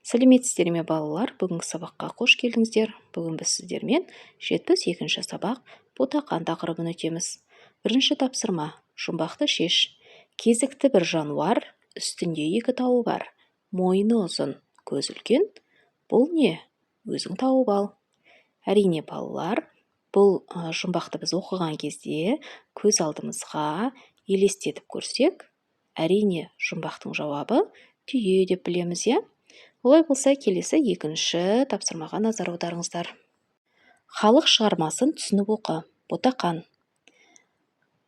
Сәлеметсіздер ме, балалар! Бүгінгі сабаққа қош келдіңіздер. Бүгін біз сіздермен 72-ші сабақ, «Ботақан» тақырыбын өтеміз. Бірінші тапсырма: жұмбақты шеш. Кезікті бір жануар, үстінде екі тауы бар, мойны ұзын, көзі үлкен. Бұл не? Өзің тауып ал. Әрине, балалар, бұл жұмбақты біз оқыған кезде көз алдымызға елестетіп көрсек, әрине, жұмбақтың жауабы түйе деп білеміз, иә? Олай болса, келесі екінші тапсырмаға назар аударыңыздар. Халық шығармасын түсініп оқы. «Ботақан».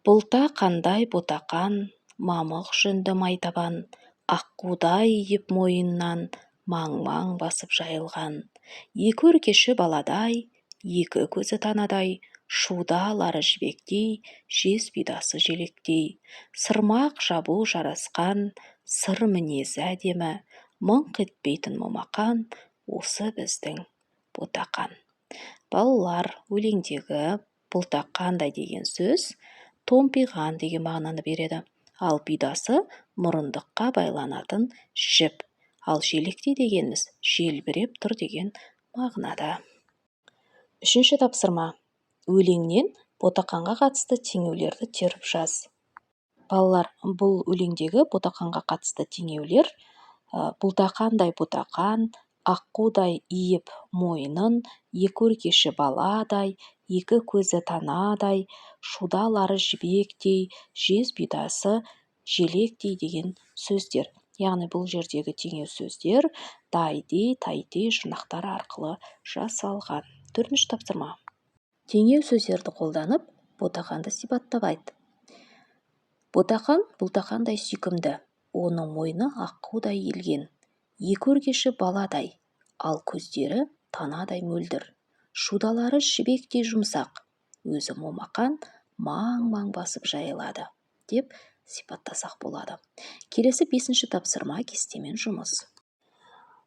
Бұлтақандай ботақан, мамық жүнді майтабан, аққудай иіп мойнынан маң-маң басып жайылған. Екі өркеші баладай, екі көзі танадай, шудалары жібектей, жез бұйдасы желектей. Сырмақ жабу жарасқан, сыр мінезі әдемі, мыңқ етпейтін момақан, осы біздің Ботақан. Балалар, өлеңдегі «бұлтақандай» деген сөз томпиған деген мағынаны береді, ал бұйдасы мұрындыққа байланатын жіп, ал желектей дегеніміз желбіреп тұр деген мағынада. Үшінші тапсырма: өлеңнен ботақанға қатысты теңеулерді теріп жаз. Балалар, бұл өлеңдегі ботақанға қатысты теңеулер: бұлтақандай ботақан, аққудай иіп мойнын, екі өркеші баладай, екі көзі танадай, шудалары жібектей, жез бұйдасы желектей деген сөздер. Яғни бұл жердегі теңеу сөздер дай, дей, тай, тей жұрнақтары арқылы жасалған. Төртінші тапсырма: теңеу сөздерді қолданып, ботақанды сипаттап айт. Ботақан бұлтақандай сүйкімді, оның мойны аққудай иілген, екі өркеші баладай, ал көздері танадай мөлдір, шудалары жібектей жұмсақ, өзі момақан, маң-маң басып жайылады деп сипаттасақ болады. Келесі бесінші тапсырма: кестемен жұмыс.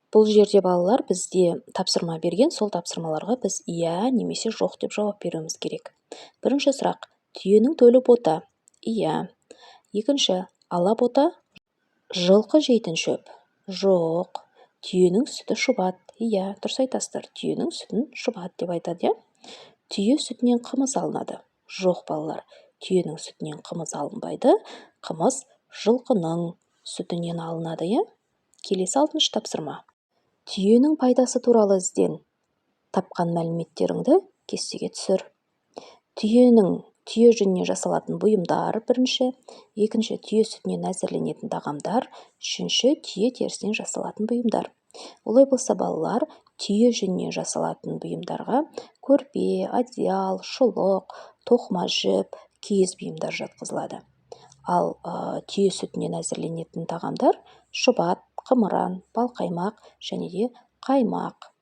Бұл жерде, балалар, бізде тапсырма берген. Сол тапсырмаларға біз иә немесе жоқ деп жауап беруіміз керек. Бірінші сұрақ: түйенің төлі бота. Иә. Екінші: ала бота жылқы жейтін шөп. Жоқ. Түйенің сүті шұбат. Иә, дұрыс айтасыздар, түйенің сүтін шұбат деп айтады, иә. Түйе сүтінен қымыз алынады. Жоқ, балалар, түйенің сүтінен қымыз алынбайды, қымыз жылқының сүтінен алынады, иә. Келесі алтыншы тапсырма: түйенің пайдасы туралы ізден, тапқан мәліметтеріңді кестеге түсір. Түйе жүнінен жасалатын бұйымдар, бірінші. Екінші, түйе сүтінен әзірленетін тағамдар. Үшінші, түйе терісінен жасалатын бұйымдар. Олай болса, балалар, түйе жүнінен жасалатын бұйымдарға көрпе, одеял, шұлық, тоқыма жіп, киіз бұйымдар жатқызылады. Ал түйе сүтінен әзірленетін тағамдар: шұбат, қымыран, балқаймақ және де қаймақ.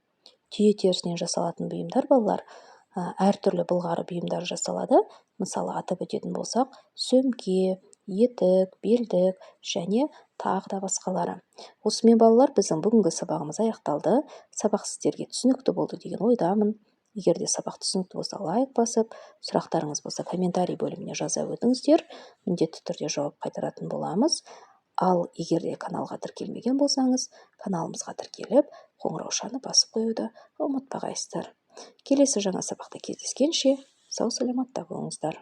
Түйе терісінен жасалатын бұйымдар, балалар, әртүрлі былғары бұйымдар жасалады. Мысалы, атап өтетін болсақ, сөмке, етік, белдік және тағы да басқалары. Осымен, балалар, біздің бүгінгі сабағымыз аяқталды. Сабақ сіздерге түсінікті болды деген ойдамын. Егер де сабақ түсінікті болса, лайк басып, сұрақтарыңыз болса, комментарий бөліміне жаза өтіңіздер, міндетті түрде жауап қайтаратын боламыз. Ал егер де каналға тіркелмеген болсаңыз, каналымызға тіркеліп, қоңыраушаны басып қоюды ұмытпағайсыздар. Келесі жаңа сабақта кездескенше, сау саламатта болыңыздар!